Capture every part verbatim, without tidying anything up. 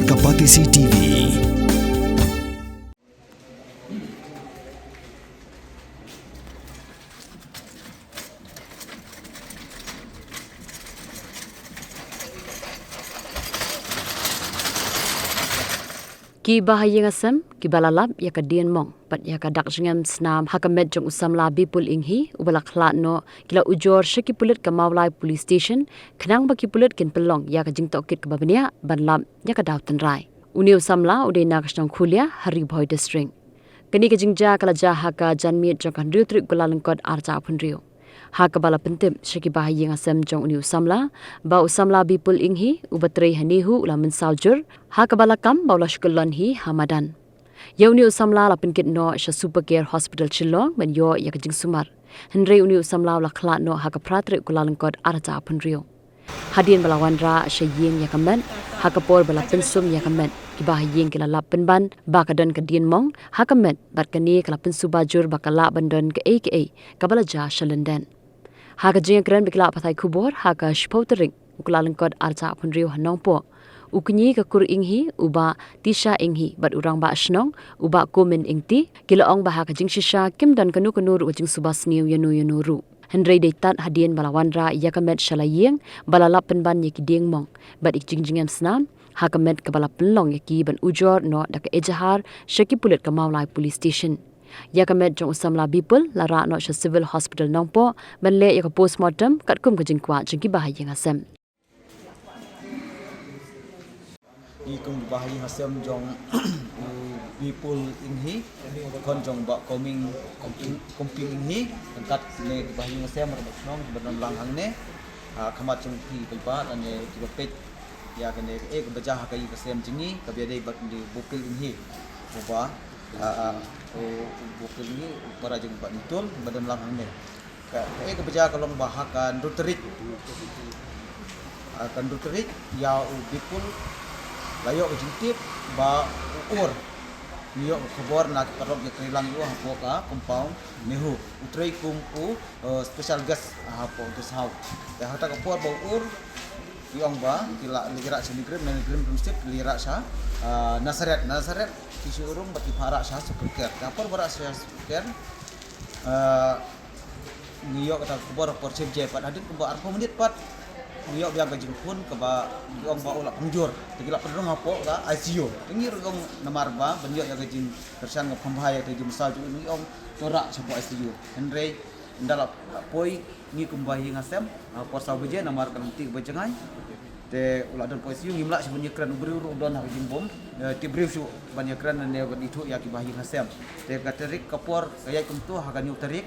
Ka Batesi T V. Ki bahaïing hasem kiba la lap ïa ka dienmong bad ïa ka dak jingem snam ha ka met jong u samla Bipul Inghi uba la khlad noh, ki la ujor sha ki pulit ka Mawlai Police Station khnang ba ki pulit kin pynlong ïa ka jingtohkit kaba bniah ban lap ïa ka daw tynrai. Une u samla u dei na ka shnong Khulia ha Ri Bhoi District. Kane ka jingjia ka la jia ha ka janmiet jong ka hynriew tarik Kyllalyngkot arhajar arphew hynriew. Ha kaba la pyntip sha ki bahaïing hasem jong une u samla ba u samla Bipul Inghi uba trei ha NEHU u la mynsaw jur, ha kaba la kam ba u la shu kyllon hi ha madan. Ïa une u samla la pynkit noh sha Super Care Hospital Shillong ban ïoh ïa ka jingsumar. Hynrei une u samla u la khlad noh ha ka phra tarik Kyllalyngkot arhajar arphew hynriew. Hadien ba la wanrah sha ïing ïa ka met, ha ka por ba la pynsum ïa ka met, ki bahaïing ki la lap pynban ba ka don ka dienmong ha ka met bad kane ka la pynsuba jur ba ka lah ban don kaei kaei kaba la jia sha lyndet. Ha ka jingïakren bad ki lad pathai khubor ha ka shiphew tarik u Kyllalyngkot arhajar arphew hynriew ha Nongpoh, u kñi ka kur Inghi, u Bah Tisha Inghi bad u rangbah shnong, u Bah Komen Ingti, ki la ong ba ha ka jingshisha kim don kano kano ruh ka jingsuba sniew ïano ïano ruh. Hynrei dei tad hadien ba la wanrah ïa ka met sha la ïing ba la lap pynban ïa ki dienmong bad ïa ki jingjngem snam ha ka met kaba la pynlong ïa ki ban ujor noh da ka ejahar sha ki pulit ka Mawlai Police Station. Ïa ka met jong u samla Bipul la rah noh sha Civil Hospital Nongpoh ban leh ïa ka postmortem katkum ka jingkwah jong ki bahaïing hasem. Ngi kum bahaïing hasem jong u Bipul Inghi, khon jong Bah Koming Komping, Komping Inghi, ryngkat ne ki bahaïing hasem rangbah shnong ba don lang hangne. Ah, khmat jong phi paidbah lane kiba peit ïa kane kaei kaba jia ha ka ïing ka sem jong ngi kaba ïadei bad u Bipul Inghi. Uba, ah, ah, u, u Bipul Inghi u para jong Bah Nitul ba don lang hangne. Ka, kaei kaba jia ka long ba ha ka hynriew tarik. Ha ka hynriew tarik ïa u Bipul la ïoh ka jingtip ba u ur. Ngi ïoh ka khubor na ki paralok ïatreilang ïa u hapoh ka compound NEHU. U trei kum u, eh, special guest hapoh guest house. Te ha kata ka por ba u ur, ngi ong ba ki la leit rah sha NEIGRIHMS, na NEIGRIHMS Township ki leit rah sha, eh, Nazareth, Nazareth ki shu rung bad ki phah rah sha Super Care. Te ha por ba rah sha Super Care, eh, ngi ïoh kata ka khubor por shiphew baje pat hadien kumba arphew minit pat ngi ïoh biang ka jingphone kaba ngi ong ba u la pynjur. Te ki la pynrung hapoh ka ICU. Te ngi ruh ong namar ba ban ïoh ïa ka jingkyrshan ka pynbha ïa ka jingmynsaw jong u ngi ong to rah shapoh ICU. Hynrei ynda la poi ngi kumba ïing hasem, ah, por saw baje namar ka lynti kaba jngai. Te u la don hapoh ICU ngim lah shuh ban ïakren, u briew ruh u don ha ka jingbym, eh, tip briew shuh ban ïakren ne ban ithuh ïa ki bahaïing hasem. Te ka tarik ka por ka ïaid kumto ha ka hynñiew tarik.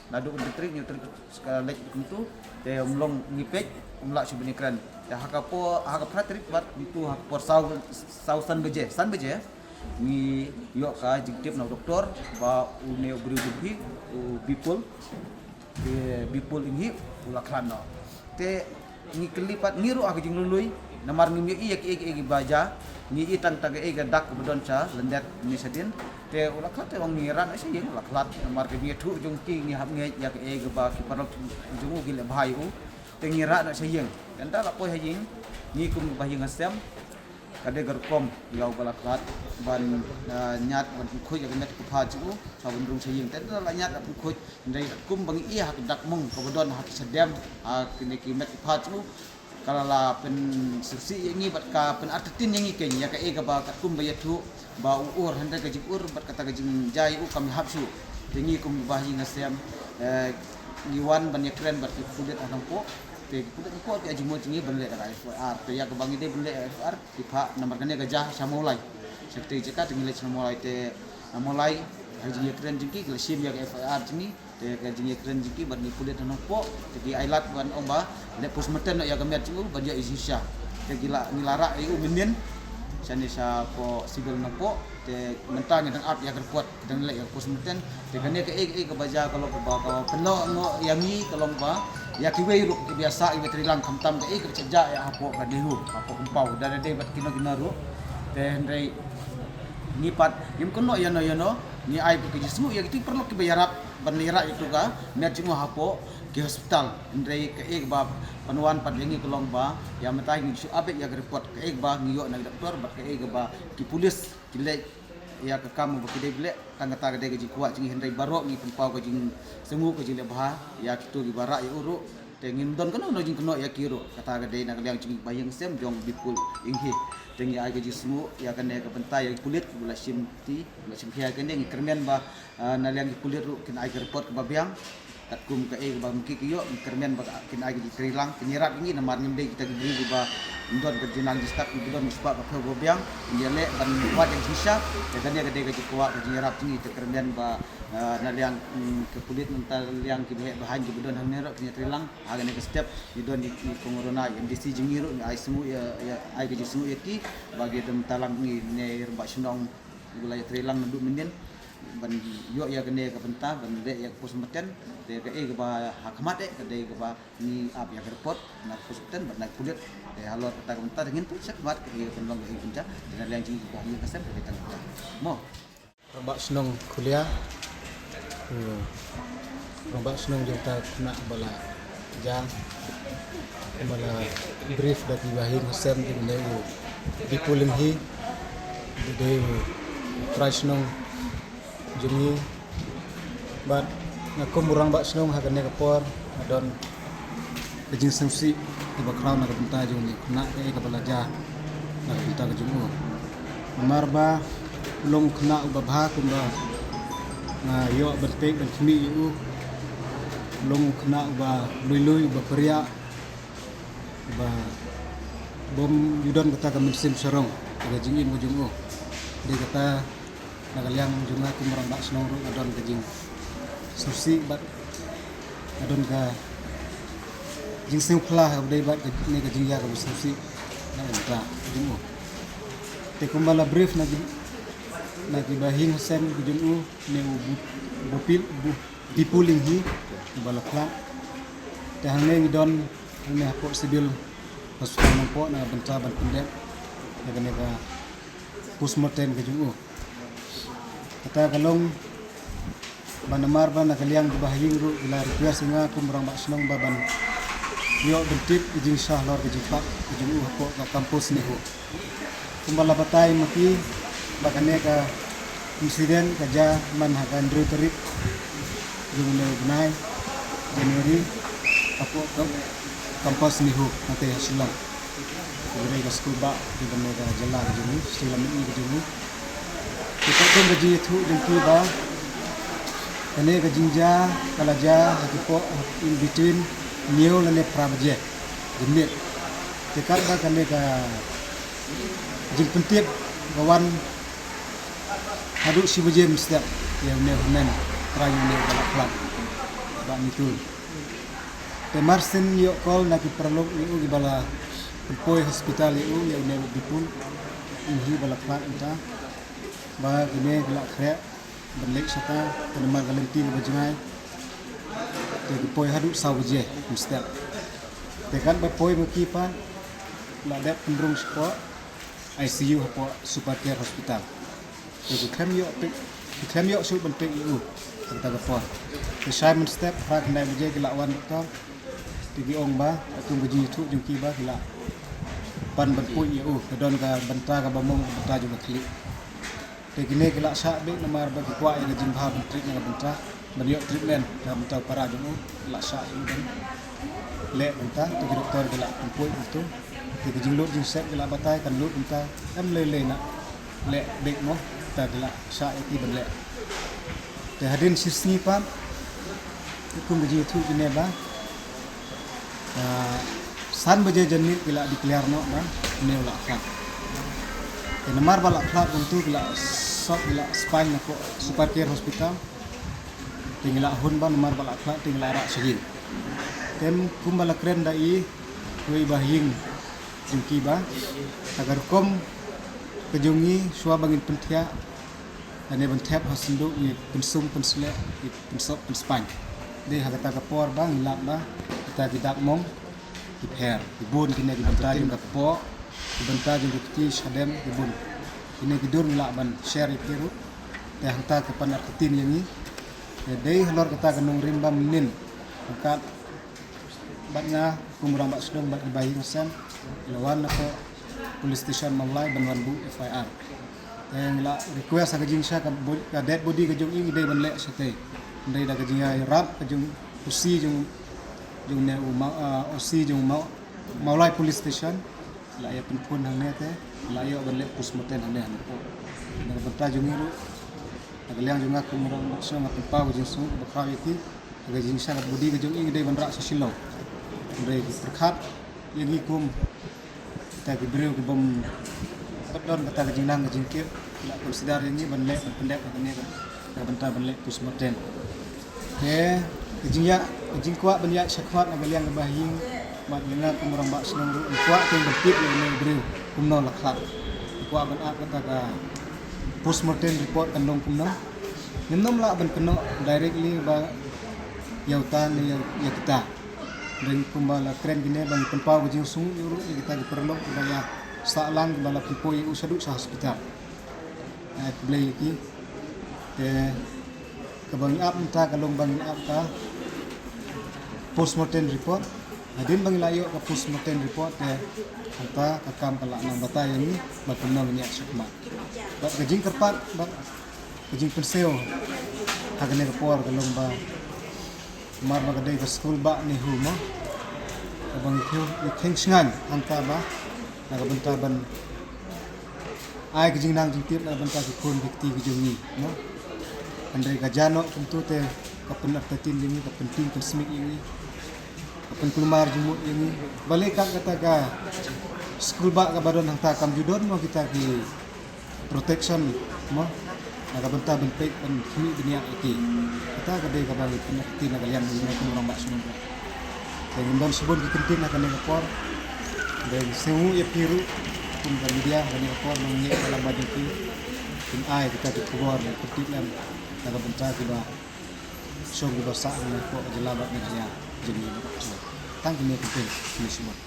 Naduh ka tarik, hynñiew tarik ka leit kumto. Te ym long ngi peit, ym lah shuh ban ïakren. Te ha ka por, ha ka phra tarik pat kumto ha ka por saw, saw san baje, san baje. Ngi ïoh ka jingtip na u doktor ba une u briew jong phi u Bipul, u Bipul Inghi u la khlad noh. Te ngi kylli pat ngi ruh ha ka jinglului namar ngim ïohi ïa kiei kiei kiba jia, ngi i tang tang kaei ka dak kaba don sha lyndet ne shadien. Te u la khlad te ong ngi rah noh sha ïing u la khlad namar ka jingïathuh jong ki ngi hap ngeit ïa kaei kaba ki paralok jong u ki leh bha ïa u. Te ngi rah noh sha ïing. Te ynda la poi ha ïing ngi kum bahaïing hasem. Ka dei ka rukom ïa uba la khlad ban, ah, ñiad ban pynkhuid ïa ka met ka phad jong u, sa ban rung sha ïing. Te ynda la ñiad la pynkhuid, hynrei kum ba ngi i ha ka dak mong kaba don ha ki shadem, ha kine ki met ki phad jong u, ka la la pynsngewsih ïa ngi bad ka pynartatien ïa ngi kein ïa kaei kaba katkum ba ïathuh ba u ur, hynrei ka jingur bad kata ka jingjia ïa u kam hap shuh. Te ngi kum bahaïing hasem, eh, ngi wan ban ïakren bad ki pulit ha Nongpoh. Te ki pulit ha Nongpoh ki ai jingmut jong ngi ban leh da ka FIR. Te ïa kaba ngi dei ban leh FIR, ki phah namar kane ka jia sha Mawlai. Sha kata ka jaka te ngi leit sha Mawlai te, na Mawlai ha ka jingïakren jong ki ki la shim ïa ka FIR jong ngi. Te ka jingïakren jong ki bad ngi pulit ha Nongpoh te ki ai lad ban ong ba leh postmortem noh ïa ka met jong u ban ïoh ïa ka jingshisha. Te ki la, ngi la rah ïa u mynnin shane shapoh Civil Nongpoh. Te mynta ngi dang ap ïa ka report, dang leh ïa ka postmortem. Te kane kaei kaei kaba jia ka long kaba, kaba pynlong ïa ngi ka long ba ïa kiwei ruh kiba ïa sah iwei i treilang khamtam kaei kaba jia ïa hapoh ka NEHU, hapoh compound. Da dei bad kino kino ruh. Te hynrei ngi pat ngim kynnoh ïano ïano Ngi ai ka jingsngew ïa kito ki paralok kiba ïarap ban ïarap ïa kito ka met jong u hapoh ki hospital. Hynrei kaei kaba pynwan pat ïa ngi ka long ba ïa mynta ngi shu update ïa ka report kaei kaba ngi ïoh na ki doktor bad kaei kaba ki pulit ki leh ïa ka kam ba ki dei ban leh. Tang kata ka dei ka jingkwah jong ngi, hynrei baroh ngi pynpaw ka jingsngew ka jingleh bha ïa kito kiba rah ïa u ruh. Te ngim don kano kano jingkynnoh ïa ki ruh, kata ka dei na ka liang jong ngi ba ïeng sem jong Bipul Enghi. Te ngi ai ka jingsngew ïa kane ka bynta ïa ki pulit ba la shim ti, ba la shim khia kane. Ngi kyrmen ba, ah, na liang ki pulit ruh kin ai ka report kaba biang. Katkum kaei kaba mynta ki ïoh, ngi kyrmen ba kin ai ka jingtreilang, kin ïarap ïa ngi namar ngim dei kita ki briew kiba don ka jingnang jingstad, kiba don ka spah ka phew ba biang. Ngi ïaleh ban wad ïa ka jingshisha. Ïa kane ka dei ka jingkwah ka jingïarap jong ngi. Te kyrmen ba, ah, na liang, mm, ki pulit, na liang kiba heh ba haiñ kiba don hangne ruh kin ïatreilang. Ha kane ka step ngi don ïa i Kong Rona, i M D C jong ngi ruh, ngi ai sngew ïa, ïa, ai ka jingsngew ïa ki ba ki dang thalang ïa ngi ne i rangbah shnong ba la ïatreilang naduh mynnin ban ïoh ïa kane ka bynta ban leh ïa ka postmortem. Te kaei kaba ha khmat eh ka dei kaba ngi ap ïa ka report na ka postmortem bad na ki pulit. Te halor kata ka bynta te ngin peit shakhmat kaei ka pynlong kaei ka pynjah. Te na liang jong ngi kiba ïeng ha sem ka dei tang kata mo. Rangbah shnong Khulia. Hmm. Rangbah shnong jong uta u khynnah ba la jia, ba la brief da kiba ïeng ha sem jong une u Bipul Enghi. Dei u trai shnong jong ngi. Bad nga kum u rangbah shnong ha kane ka por nga don ka jingsngewsih kaba khraw na ka bynta jong une u khynnah kaei kaba la jia na ka bynta ka jong u. Namar ba u long u khynnah uba bha kumba nga ïoh ban peit ban khmih ïa u. U long u khynnah uba lui lui, uba pyrïah, uba bym ju don kata ka mynsiem sarong ha ka jingim ka jong u. Dei kata na ka liang jong nga kum u rangbah shnong ruh nga don ka jingsngewsih bad nga don ka jingsngewphylla ha kaba dei bad kane ka jingïa kaba sngewsih na ka bynta ka jong u. Te kumba la brief na ki, na kiba ïeng ha sem ka jong u, une u Bu-, Bupil, Bu-, Bipul Enghi uba la khlad. Te hangne ngi don hangne hapoh Civil Hospital Nongpoh na ka bynta ban pyndep ïa kane ka postmortem ka jong u. Kata ka long ba namar ba na ka liang kiba ha ïing ruh ki la request ïa nga kum rangbah shnong ba ban ïoh ban tip ka jingshisha halor ka jingpap ka jong u hapoh ka campus NEHU. Kumba la batai ma ki ba kane ka incident ka jia man ha ka hynriew tarik jong une u bnai January hapoh ka campus NEHU hangtei ha Shillong. Kaba dei ka skul bah jong kane ka jylla ka jong ngi, state lane ka jong ngi. Te katkum ka jingïathuh jong ki ba kane ka jingjia ka la jia ha ki por in between hynñiew lane phra baje janmiet. Te katba kane ka jingpyntip ka wan haduh shi baje mynstep ïa une u hynmen trai ïa une uba la khlad, Bah Nitul. Te marsien ngi ïoh call na ki paralok ïa u kiba la pynpoi hospital ïa u, ïa une u Bipul Enghi ba la khlad mynta, ba kine ki la khreh ban leit shata, te namar ka lynti kaba jngai te ki poi haduh saw baje mynstep. Te katba poi ma ki pat la dep pynrung shapoh I C U hapoh Super Care Hospital. Te ki khlem ïoh peit, ki khlem ïoh shuh ban peit ïa u ha kata ka por. Te shai mynstep phra khyndai baje ki la wan doktor. Te ki ong ba katkum ka jingïathuh jong ki ba ki lah ban ban poi ïa u, ka don ka bynta kaba mong, ka bynta jong ka thylliej. Te kine ki la shah beit namar ba ki kwah ïa ka jingbha ban treat na ka bynta, ban ïoh treatment na ka bynta u para jong u. Ki la shah ïa u ban leh bynta, te ki doktor ki la pynpoi ïa u. Te ki jinglut jingsep ki la batai kan lut bynta, em lei lei na leh beit mo, te ki la shah ïa ki ban leh. Te hadien shi sngi pat kum ka jingïathuh kine ba, ah, san baje janmiet ki la declare noh ba une u la khlad. Te namar ba la khlad kumtu ki la sop, ki la spine na ko Super Care Hospital. Te ngi la hun ba namar ba la khlad te ngi la rah shahid. Te kumba la kren da i wei ba ha ïing jong ki ba, ha ka rukom ka jong ngi shuwa ba ngin pynthiah lane ban thep ha synduh ngi pynsum pynsleh, ngi pynsop pynspine. Dei ha kata ka por ba ngi lap ba kita ki dak mong ki pher, ki bun kine ki bynta jong ka kpoh, ki bynta jong ka kti shadem, ki bun. Kine ki dur ngi lah ban share ïa phi ruh. Te hangta ka pan artatien ïa ngi. Te dei halor kata ka nongrim ba mynnin, hangkat bad nga kum u rangbah shnong bad ki bahaïing hasem, la wan na ka police station Mawlai ban wan buh F I R. Te ngi la request ha ka jingshisha ka bo-, ka dead body ka jong i ngi dei ban leh shatei. Hynrei da ka jingïarap ka jong u O C jong, jong ne u Ma-, ah, O C jong Ma-, Mawlai Police Station, la ïa pynphone hangne te la ïoh ban leh postmortem hangne hangne. Na ka bynta jong ngi ruh, na ka liang jong nga kum u rangbah shnong nga pynpaw ka jingsngew ba khraw ïa ki. Ha ka jingshisha ka body ka jong i ngi dei ban rah sha Shillong. Hynrei ki pyrkhat ïa ngi kum kita ki briew ki bym pat don kata ka jingnang ka jingtip, la consider ïa ngi ban leh, ban pyndep ha kane ka, ka bynta ban leh postmortem. Te ka jingïa, ka jingkwah ban ïaid shakhmat na ka liang ka bahaïing, bad ïa nga kum u rangbah shnong ruh, nga kwah ban tip ïa une u briew kumno la khlad. Nga kwah ban ap kata ka postmortem report kan long kumno. Ngim nym lah ban kynnoh directly ba ïa uta ne ïa, ïa kita. Hynrei kumba la kren kine ba ngi pynpaw ka jingsngew ïa u ruh ïa kita ki paralok kiba ïa sah lang kiba la pynpoi ïa u shaduh sha hospital. Ai khublei ïa ki. Te kaba ngi ap mynta ka long ba ngin ap ka postmortem report. Hadien ba ngi la ïoh ka postmortem report te hangta ka kam ka la nang batai ïa ngi ba kumno ngin ïaid shakhmat. Bad ka jingkyrpad bad ka jingpynsew ha kane ka por ka long ba namar ba ka dei ka skul bah NEHU mo. Kaba ngi kheng, ngi kheng shngaiñ hangta ba na ka bynta ban ai ka jingnang jingtip na ka bynta ki khun ki kti ki jong ngi mo. Hynrei ka jia noh kumto te ka pynartatien ïa ngi, ka pyntieng pynsmit ïa ngi, ka pynkulmar jingmut ïa ngi. Balei kat kata ka skul bah kaba don hangta kam ju don mo kita ki protection mo, na ka bynta ban peit ban khmih bniah ïa ki. Kata ka dei kaba ngi pynartatien na ka liang jong ngi kum u rangbah shnong. Te ngim don shibun ki kyntien ha kane ka por. Te ngi sngewnguh ïa phi ruh kum ka media ha kane ka por ba ngi ïa ka lama jong phi. Kin ai kita ki khubor ban pyntip lem na ka bynta kiba shong kiba sah hangne hapoh ka jylla bad Meghalaya jong ngi. Tang kine ki kyntien, khublei shibun.